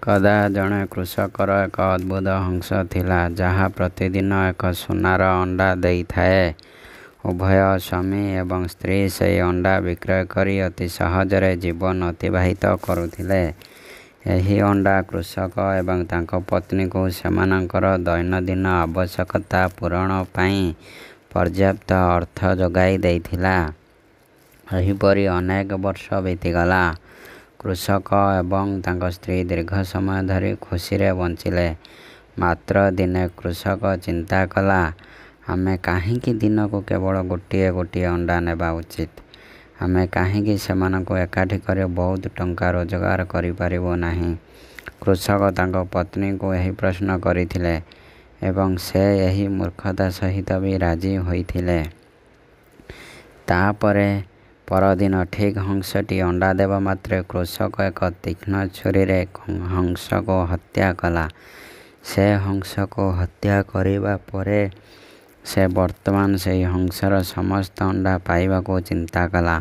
ଏକଦା ଜଣେ କୃଷକର ଏକ ଅଦ୍ଭୁତ ହଂସ ଥିଲା, ଯାହା ପ୍ରତିଦିନ ଏକ ସୁନାର ଅଣ୍ଡା ଦେଇଥାଏ। ଉଭୟ ସ୍ୱାମୀ ଏବଂ ସ୍ତ୍ରୀ ସେହି ଅଣ୍ଡା ବିକ୍ରୟ କରି ଅତି ସହଜରେ ଜୀବନ ଅତିବାହିତ କରୁଥିଲେ। ଏହି ଅଣ୍ଡା କୃଷକ ଏବଂ ତାଙ୍କ ପତ୍ନୀଙ୍କୁ ସେମାନଙ୍କର ଦୈନନ୍ଦିନ ଆବଶ୍ୟକତା ପୂରଣ ପାଇଁ ପର୍ଯ୍ୟାପ୍ତ ଅର୍ଥ ଯୋଗାଇ ଦେଇଥିଲା। ଏହିପରି ଅନେକ ବର୍ଷ ବିତିଗଲା। କୃଷକ ଏବଂ ତାଙ୍କ ସ୍ତ୍ରୀ ଦୀର୍ଘ ସମୟ ଧରି ଖୁସିରେ ବଞ୍ଚିଲେ। ମାତ୍ର ଦିନେ କୃଷକ ଚିନ୍ତା କଲା, ଆମେ କାହିଁକି ଦିନକୁ କେବଳ ଗୋଟିଏ ଗୋଟିଏ ଅଣ୍ଡା ନେବା ଉଚିତ? ଆମେ କାହିଁକି ସେମାନଙ୍କୁ ଏକାଠି କରି ବହୁତ ଟଙ୍କା ରୋଜଗାର କରିପାରିବୁ ନାହିଁ? କୃଷକ ତାଙ୍କ ପତ୍ନୀଙ୍କୁ ଏହି ପ୍ରଶ୍ନ କରିଥିଲେ ଏବଂ ସେ ଏହି ମୂର୍ଖତା ସହିତ ବି ରାଜି ହୋଇଥିଲେ। ତା'ପରେ ପରଦିନ ଠିକ୍ ହଂସଟି ଅଣ୍ଡା ଦେବା ମାତ୍ରେ କୃଷକ ଏକ ତୀକ୍ଷ୍ଣ ଛୁରୀରେ ହଂସକୁ ହତ୍ୟା କଲା। ସେ ହଂସକୁ ହତ୍ୟା କରିବା ପରେ ସେ ବର୍ତ୍ତମାନ ସେହି ହଂସର ସମସ୍ତ ଅଣ୍ଡା ପାଇବାକୁ ଚିନ୍ତା କଲା।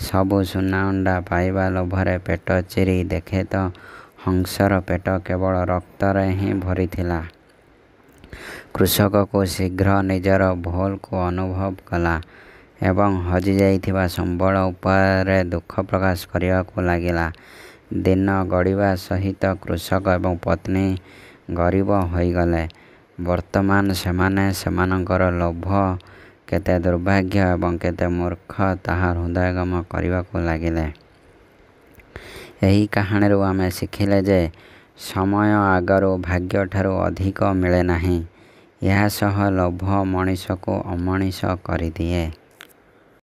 ସବୁ ସୁନା ଅଣ୍ଡା ପାଇବା ଲୋଭରେ ପେଟ ଚିରି ଦେଖେ ତ ହଂସର ପେଟ କେବଳ ରକ୍ତରେ ହିଁ ଭରିଥିଲା। କୃଷକକୁ ଶୀଘ୍ର ନିଜର ଭୁଲକୁ ଅନୁଭବ କଲା ଏବଂ ହଜିଯାଇଥିବା ସମ୍ବଳ ଉପରେ ଦୁଃଖ ପ୍ରକାଶ କରିବାକୁ ଲାଗିଲା। ଦିନ ଗଡ଼ିବା ସହିତ କୃଷକ ଏବଂ ପତ୍ନୀ ଗରିବ ହୋଇଗଲେ। ବର୍ତ୍ତମାନ ସେମାନେ ସେମାନଙ୍କର ଲୋଭ କେତେ ଦୁର୍ଭାଗ୍ୟ ଏବଂ କେତେ ମୂର୍ଖ ତାହା ହୃଦୟଙ୍ଗମ କରିବାକୁ ଲାଗିଲେ। ଏହି କାହାଣୀରୁ ଆମେ ଶିଖିଲେ ଯେ ସମୟ ଆଗରୁ ଭାଗ୍ୟଠାରୁ ଅଧିକ ମିଳେ ନାହିଁ। ଏହା ସହ ଲୋଭ ମଣିଷକୁ ଅମଣିଷ କରିଦିଏ।